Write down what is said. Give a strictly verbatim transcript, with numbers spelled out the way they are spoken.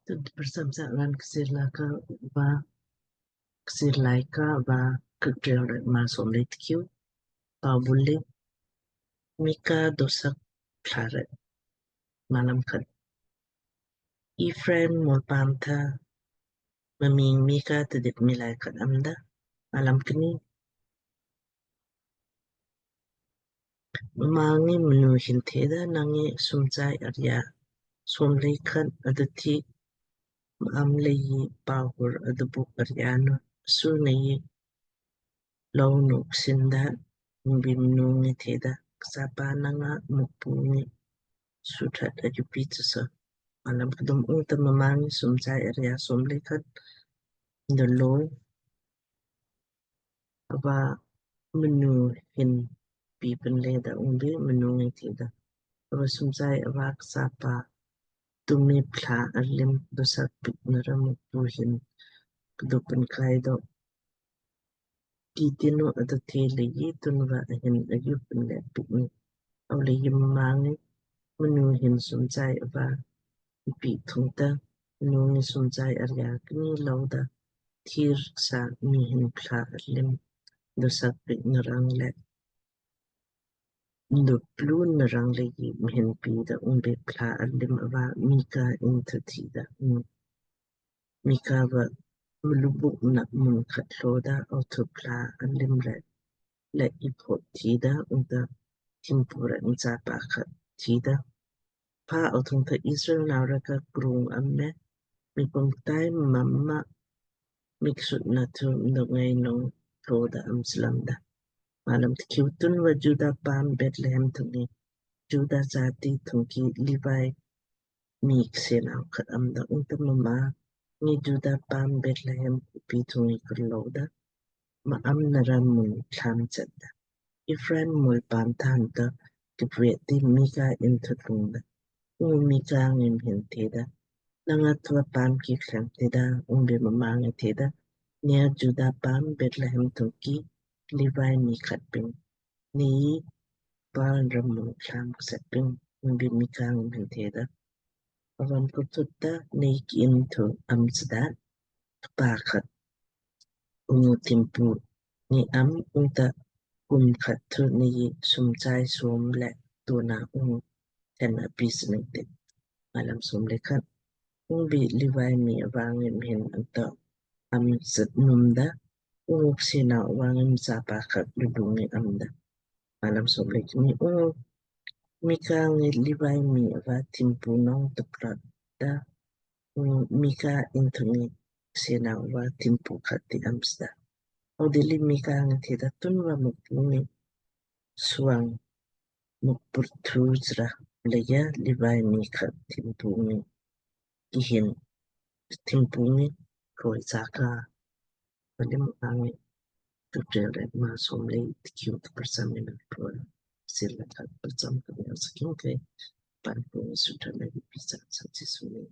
Tun prasam sa ran Kchiir Laaika va, Kchiir Laaika va Kikteelrek maa somle tkiu. Pau bule, Mika dosak pla rek. Malam khat. Ephraim mol paam tha mmiing Mika tidit miilai khat amda. Malam kni. Mma ngi mnu hin theda, nang ngi sumchai arya somle khat adathi ma'am leiji pauhur adabuk arya nu su nei lou nu ksinda. Ungbi mnu ngi theda, kchapa nang nga Mukpu ngi suthat ajupi tsusa. Malam kdum. Ungta mma ngi sumchai arya somle khat dolo ava mnu hin pi pinle da. Ungbi mnu ngi theda, ava sumchai ava kchapa tumi pla arlim dosak pik nara Mukpu hin kdo pinkai do. Ki tinu adathi leiji tunva ahin aju pinle pik ni. Au leiji mma ngi mnu hin sumchai ava pi thungta, mnu ngi sumchai arya kni louda thir sa mii hin pla arlim dosak pik narang le ndu plu narang leiji mhin pida. Ungbi pla arlim ava Mika inn thu thida. Mika va mlubuk na mun khat loda, au thu pla arlim rek le ipho thida, ungta thimpu rek mchapa khat thida. Pa au thungta Israel nau rek ka krung amme, mii pum tai mamma miksut na thu mdo ngai nong loda am slamda. Malam tkiu. Tunva Juda paam Bethlehem thungki, Juda jati thungki Livai mii ksenau khat amda. Ungta mma ngi Juda paam Bethlehem kupi thungki kurlouda ma'am nara mun tham chatda. Ephraim mol paam than ta kipwet ti Mika inn thu lungda. Ungu Mika ngi mhin theda, nang nga tuva paam ki khlem theda. Ungbi mma ngi theda, nei Juda paam Bethlehem thungki Livai mii khat ping. Nei Baal nara mun tham kset ping. Ungbi Mika ngi mhin theda, avan kututta nei ki inn thu am sda kpa khat ungu thimpu ni am, ungta kum khat thu nei sumchai som le tuna ungu then api sning te. Malam somle khat. Ungbi Livai mii ava ngi mhin anto am sat numda, ungu ksenau ava ngi mchapa khat lulu ngi amda. Malam somle kni. Ungu Mika ngi Livai mii ava thimpu nong tuplot da. Ungu Mika inn thungki ksenau ava thimpu khat ti am sda. Au dilli Mika ngi theda, tunva Mukpu ngi suwang Mukpu thu sra leija Livai mii khat thimpu ngi kihin thimpu ngi kroi saka. Malam angi Kikteelrek maa somle tkiu. Tprcham ina pro sil la khat prcham kani asakin ke pan pu ngi suthat le pisa sa Jisu ngi